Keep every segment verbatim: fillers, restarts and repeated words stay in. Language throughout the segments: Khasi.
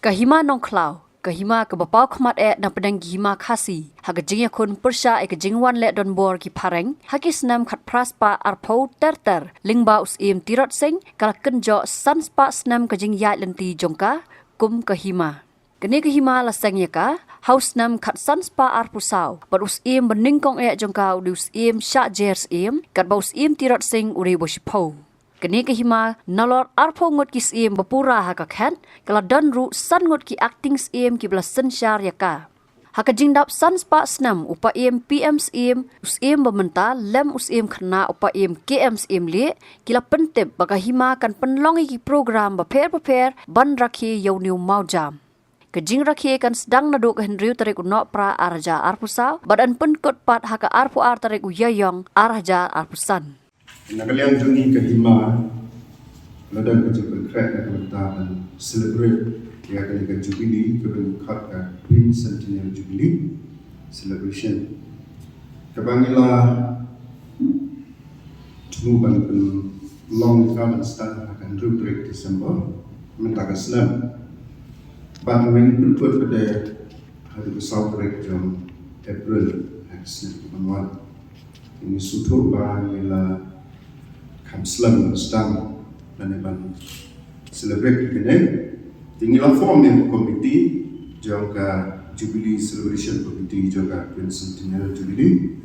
Ka Hima Nongkhlaw, ka hima kaba paw khmat eh na pdeng ki hima Khasi, ha ka jingïakhun pyrshah ïa ka jingwan leh donbor ki phareng ha ki snem khatphra spah arphew ter ter, lyngba u Syiem Tirot Sing, ka la kynjoh san spah snem ka jingïaid lynti jong ka kum ka hima. Kane ka hima la seng ïa ka ha u snem khatsan spah arphew saw, bad u syiem ba nyngkong eh jong ka u dei u Syiem Shah Jer Syiem, katba u Syiem Tirot Sing u dei uba shiphew. Kane ka hima, nalor arphew ngut ki syiem ba pura ha ka khet, ka la don ruh san ngut ki acting syiem kiba la synshar ïa ka. Ha ka jingdap san spah snem, u Paiem P M Syiem, u syiem ba mynta, lem u syiem khynnah u Paiem K M Syiem Lieh, ki la pyntip ba ka hima kan pynlong ïa ki program bapher bapher ban rakhe ïa une u mawjam. Ka jingrakhe kan sdang naduh ka hynriew tarik u Nohprah ar hajar arphew saw, bad yn pynkut pat ha ka arphew ar tarik u Ïaïong ar hajar arphew san. Na ka liang jong ngi ka hima, la don ka jingpynkhreh na ka bynta ban celebrate ïa kane ka Jubilee, kaba ngi khot ka Quincentennial Jubilee Celebration, kaba ngi la thmu ban pynlong ïa ka ban start ha ka hynriew tarik December mynta ka snem. Bad ngin pynkut pat haduh ka saw tarik jong April ha ka snem kaban wan. Ngi sngewthuh ba ngi la kham slem ban sdang lane ban celebrate ïa kane. Te ngi la form ïa ka committee jong ka Jubilee Celebration Committee jong ka Quincentennial Jubilee,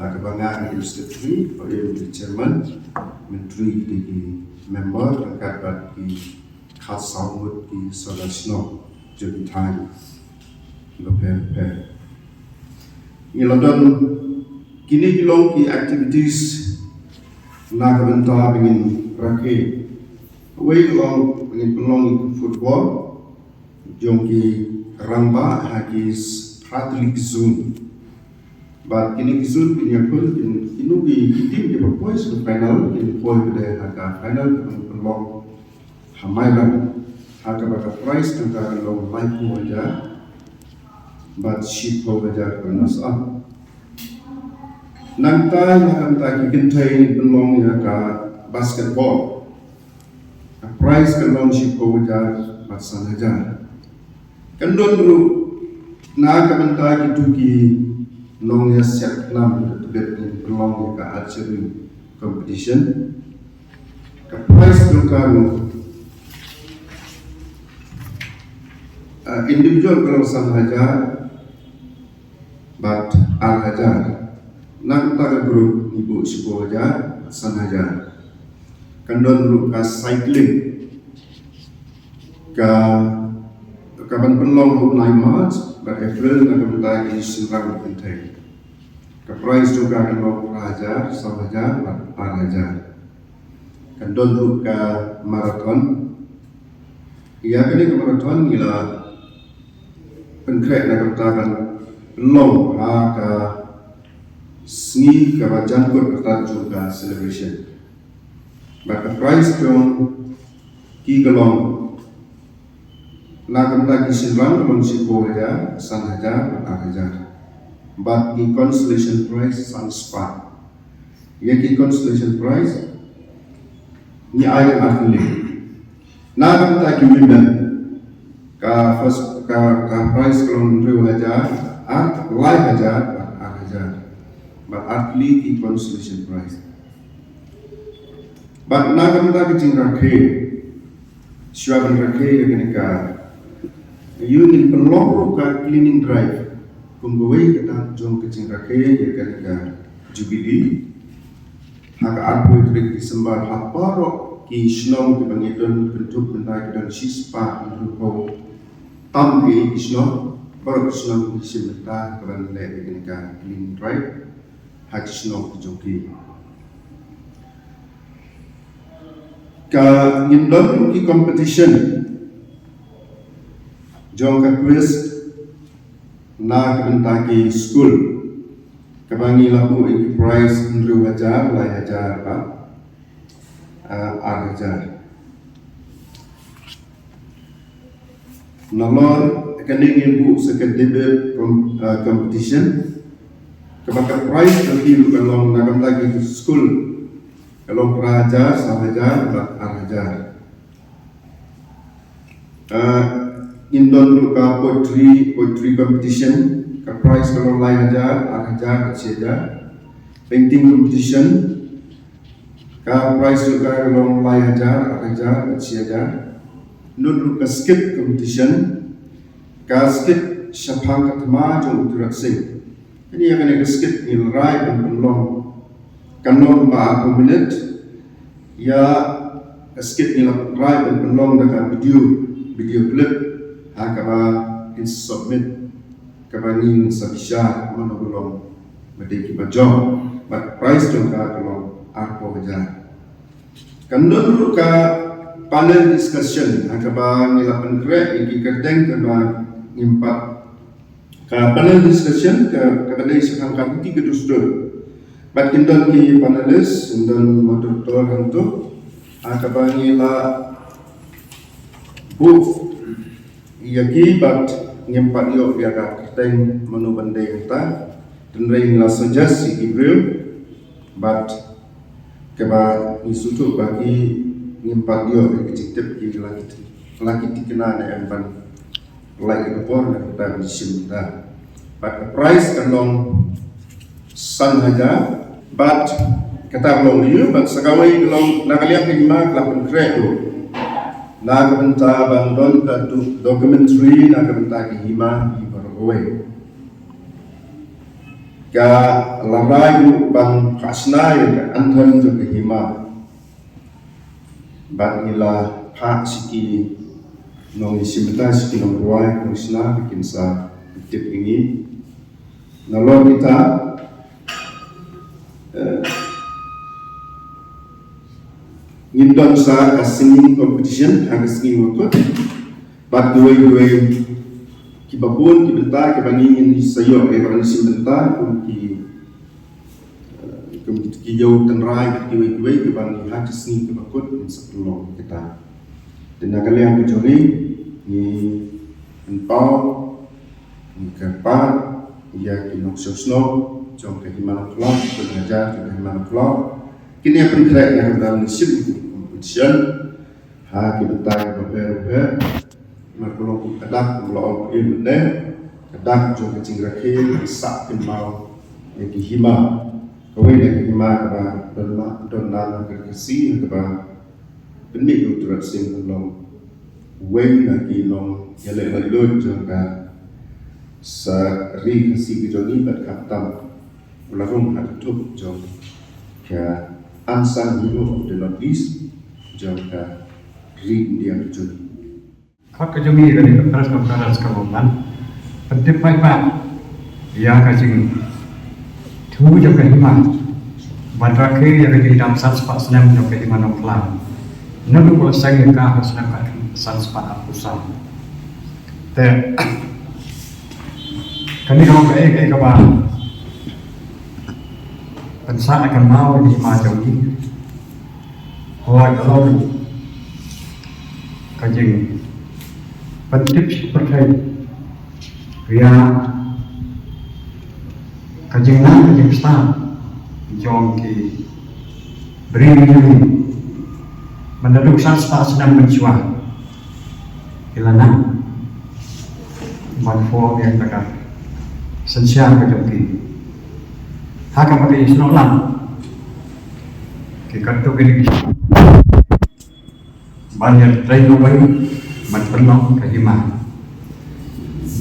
ha kaba nga ka dei u Secretary, Paiem u dei u Chairman, Myntri ki dei ki member, ryngkat bad ki khatsaw ngut ki sordar shnong jong ki thaiñ bapher bapher. Ngi la don, kine ki long ki activities na ka bynta ba ngin rakhe. Kawei ka long ba ngin pynlong ïa ka football jong ki rangbah ha ki thra tylli ki zone. Bad kine ki zone kin ïakhun, kin, kino ki, ki team kiba poi sha ka final kin poi pat ha ka final kaba pynlong ha Mairang, ha kaba ka prize jong ka kan long laiphew hajar bad shiphew hajar ka runners up. Nangta na ka bynta ki kynthei ngin pynlong ïa ka basketball. Ka prize kan long shiphew hajar bad san hajar. Kan don ruh na ka bynta kito ki nongïasyllok khnam, kito kiba pynlong ïa ka archery competition. Ka prize jong ka ruh, ah, individual ka long san hajar bad ar hajar. Na ka bynta ka group ngi buh shiphew hajar, san hajar. Kan don ruh ka cycling, ka, kaban pynlong ha u bnai March bad April na ka bynta ki shynrang kynthei. Ka prize jong ka kan long phra hajar, saw hajar bad ar hajar. Kan don ruh ka marathon. Ïa kane ka marathon ngi la pynkhreh na ka bynta ban pynlong ha ka sngi kaba jan kut artat jong ka celebration. Bad ka prize jong ki ka long, na ka bynta ki shynrang ka long shiphew hajar, san hajar bad ar hajar. Bad ki consolation prize san spah. Ïa ki consolation prize ngi ai artylli. Na ka bynta ki women, ka first, ka, ka prize ka long hynriew hajar, ar, lai hajar, ar hajar. Bad artylli ki consolation prize. Bad na ka bynta ka jingrakhe, shuwa ban rakhe ïa kane ka, ïa ngin pynlong ruh ka cleaning drive kum kawei kata jong ka jingrakhe ïa kane ka Jubilee. Ha ka arphew tarik December, ha baroh ki shnong kiba ngi don kynthup mynta ki don shispah hynriewphew tam ki shnong, baroh ki shnong ki shim bynta kaban leh ïa kane ka cleaning drive ha ki shnong ki jong ki. Ka ngin don ki competition jong ka quiz na ka bynta ki skul, kaba ngi la buh ïa ki prize hynriew hajar, lai hajar bad, ah, ar hajar. Nalor kane ngin buh sa ka debate com-, ah, competition, kaba ka prize ka ki ruh ka long na ka bynta ki skul ka long phra hajar, saw hajar bad ar hajar. Ah, Ngin don ruh ka poetry, poetry competition, ka prize ka long lai hajar, ar hajar bad shi hajar. Painting competition, ka prize ruh ka long lai hajar, ar hajar bad shi hajar. Don ruh ka skit competition, ka skit shaphang ka thma jong u Tirot Sing. Kane, ïa kane ka skit ngi la rai ban pynlong, kan long ba arphew minit. Ïa ka skit ngi la rai ban pynlong da ka video, video clip, ha kaba kin submit, kaba ngin sa bishar mano ba long ba dei kiba jong. Bad prize jong ka ka long arphew hajar. Kan don ruh ka panel discussion, ha kaba ngi la pynkhreh ïa ki kyrteng kaba ngim pat. Ka panel discussion ka, kaba dei shaphang ka kti ka dustur. Bad kin don ki panelist, kin don moderator hangto. Ha kaba ngi la buh ïa ki bad ngim pat ïoh ïa ka kyrteng mano ban dei hangta. Hynrei ngi la suggest ïa ki briew bad kaba ngi sngewthuh ba ki ngim pat ïoh ïa ki jingtip, ki la ki, la ki tikna ne em ban lait ïa ka por ne kata ban shim ta. Bad ka prize kan long san hajar bad kata long ïa bad sa kawei ka long na ka liang ka hima ka la pynkhreh ruh na ka bynta ban don ka do-, documentary na ka bynta ka hima hi baroh kawei. Ka la rai ruh ban phah shna ïa ka anthem jong ka hima. Bad ngi la phah sha ki nongïashim bynta, sha ki nongrwai, nongshna, ba kin sa tip ïa ngi. Nalor kita, eh, ngin don sa ka singing competition ha ka sngi ba kut. Bad kiwei kiwei kiba bun ki bynta kiba ngi ngin sa ïoh, eh, ba ngin shim bynta kum ki, eh, kum ki ïew tynrai kiwei kiwei kiba ngi ha ki sngi kiba kut ngin sa pynlong kita. Te na ka liang ka jong ngi, ngi pynpaw, ngi kyrpad ïa ki nongshong shnong jong ka Hima Nongkhlaw, ki nongjar jong ka Hima Nongkhlaw, kin ïa pynkhreh ïa ka dang ngi shim ïa ki competition ha ki bynta kiba bapher bapher. Namar ka long kum ka dak, kum ka la ong mynne, ka dak jong ka jingrakhe, ka sah kynmaw ïa ki hima. Kawei na ki hima kaba don ma, don na ka Khasi kaba pynmih u Tirot Sing ban long uwei na ki nongïaleh laitluid jong ka sa ri Khasi ka jong ngi bad khamtam u la rung ha ka thup jong ka unsung hero of the North East jong ka ri India ka jong ngi. Khot ka jong ngi kane ka press conference kaba ban pyntip paidbah ïa ka jingthaw jong ka hima ban rakhe ïa ka jingdap san spah snem jong ka Hima Nongkhlaw. Naduh ba la seng ïa ka ha u snem khatkhyndai san spah arphew saw. Te kane ka long kaei kaei kaba pynsah kynmaw ïa ka hima jong ngi. Hooid, ka long ka jingpyntip sha pyrthei ïa ka jingnang ka jingstad jong ki briew jong ngi. Mynta naduh san spah snem mynshuwa ki la nang ban form ïa ka synshar ka jong ki. Ha kaba ki snoh lang ki katto katne ki ban ïa trei kawei ban pynlong ka hima.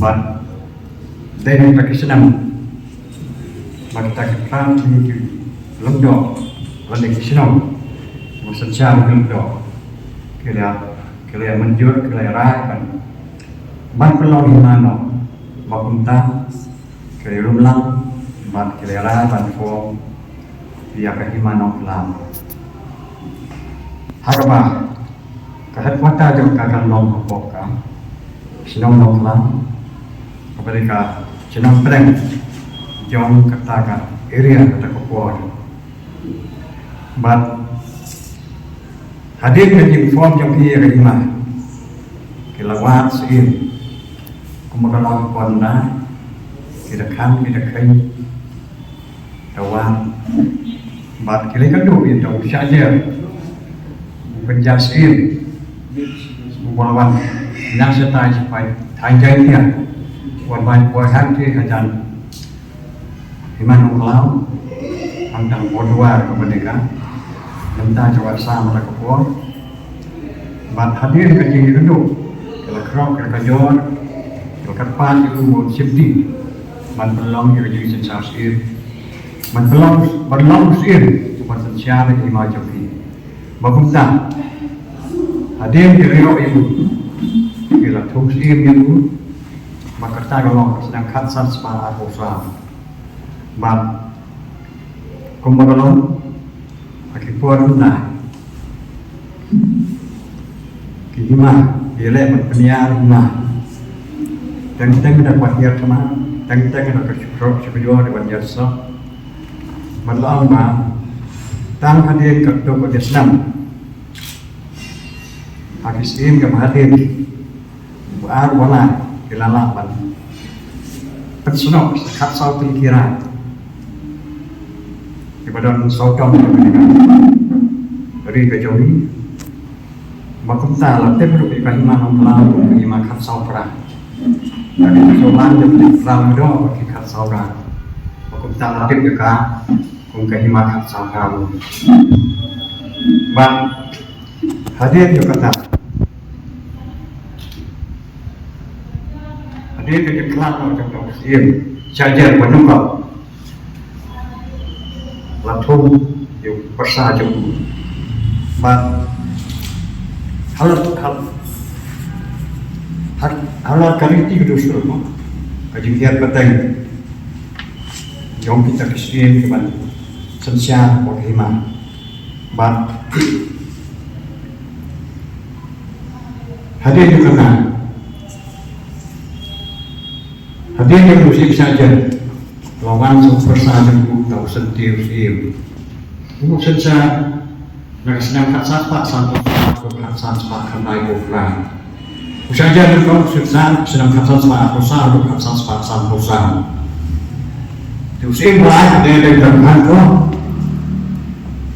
Bad dei na kita ki snem ba kita ki khlem ki lyngdoh lane ki shnong ba synshar ki lyngdoh ki la, ki la mynjur, ki la rai ban, ban pynlong hima noh. Ba kumta ki la ïalum lang bad ki la rai ban form ïa ka Hima Nongkhlaw. Ha kaba ka headquarter jong ka kan long hapoh ka shnong Nongkhlaw, kaba dei ka shnong pdeng jong kata ka area, kata ka por. Bad hadien ka jingform jong ki ïa ka hima, ki la wad syiem, kumba ka long, ki da khang, ki da kheiñ, da wad. Bad ki la ïakynduh ïa uta u shah jer, u pynjah syiem uba la wan Nang sa tai sa pai, tai jai dia. Wan bai wan han ke hajan. Iman ong klau, ang tang bodwar ka bendeka. Nang ta jawa sa mata ka por. Bad hadir ka jing rindu. Kala krok kala kajor. Kala katpan iku mo sibdi. Man pelong ila jing sensar sir. Man pelong, pelong sir. Cuma sensar lagi mau joki. Ba kumta, hadien ki riewiew, ki la thung siem ïa u, ba kata ka long ka sdang khatsan spah arphew saw. Bad kumba ka long, ha ki por hynda ki hima, ki leh ban pynïar hima. Teng teng da kwah hiar thma, teng teng da ka shukrok shukrior ban ïar sok. Bad la ong ba tang hadien katto katne snem. Ha ki siem kaba hadien. Ba ar wala ki la lah ban pynsngew sa khatsaw tylli ki rai. Kiba don saw tom ri ka jong ngi. Ba kumta la tip ruh ïa ka hima Nongpynlaw kum ka hima khatsaw phra. Ka dei ka sawlang jong ki phra mdo ki khatsaw phra. Ba kumta la tip ïa ka kum ka hima khatsaw phra. Ba hadien ïa kata. Hadien ka jingkhlad ka jong ka siem. Sha jar ba nongkau. La thung ïa u pyrsa jong u. Bad halor, hal-, hal-, halor ka riti ka dustur mo. Ka jinghiar pateng jong kita ki siem kiban synshar bad hima. Bad hadien jong kata, hadien jong u siem sha jar, la wan sa u pyrsa jong u, da u Syntiew Syiem. U synshar na ka snem khatsan spah sanphew saw, khatsan spah khyndaiphew phra. U sha jar jong u synshar snem khatsan spah arphew saw, khatsan spah sanphew saw. Te u siem ba lai, te te te ko.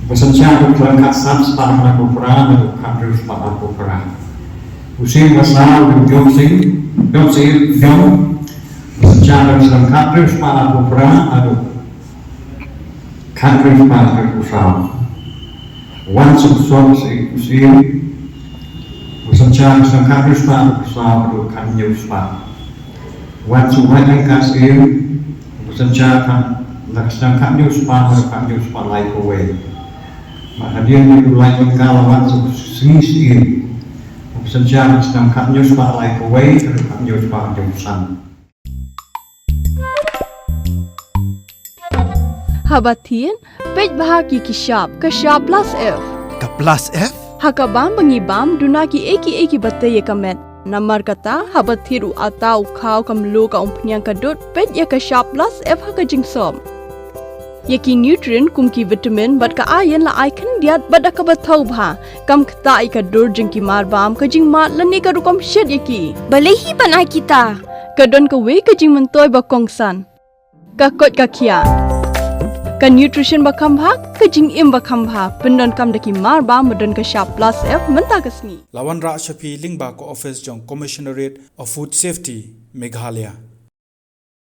Ba synshar u khatsan spah khyndai phew phra, khathynriew spah arphew phra. U siem ba saw, u Jong Sing, Jong Sing, Jong. Ba synshar u snem khathynriew spah arphew phra, haduh khathynriew spah khathynriew phew saw. Wan sa u Song Sing, u siem. Ba synshar u snem khathynriew spah arphew saw, haduh khathynñiew spah. Wan sa u Wai Jingka Siem, ba synshar khat, na ka snem khathynñiew spah, haduh khathynñiew spah laiphew wei. Bad hadien u Lai Jingka la wan sa u Sngi Siem, ba synshar na ka snem khathynñiew spah laiphew wei, haduh khathynñiew spah hynñiew san. Haba thied, peit bha ki ki shap, ka shap plus F. Ka plus F? Ha ka bam ba ngi bam, duna kiei kiei kiba tei ïa ka met. Namar kata, haba thied u atta u khaw ka mluh ka umphniang ka dud, peit ïa ka shap plus F ha ka jingsop. Ïa ki nutrient kum ki vitamin bad ka iron la ai khyndiat bad da kaba thaw bha. Kam ktah ïa ka dur jong ki mar bam, ka jingmad lane ka rukom shet ïa ki. Balei hi ban ai kita? Ka don kawei ka jingmyntoi ba kongsan. Ka koit ka khiah. Ka nutrition ba kham bha, ka jingim ba kham bha. Pyndonkam da ki mar bam ba don ka shap plus F mynta ka sngi. La wanrah sha phi lyngba ka office jong Commissionerate of Food Safety, Meghalaya.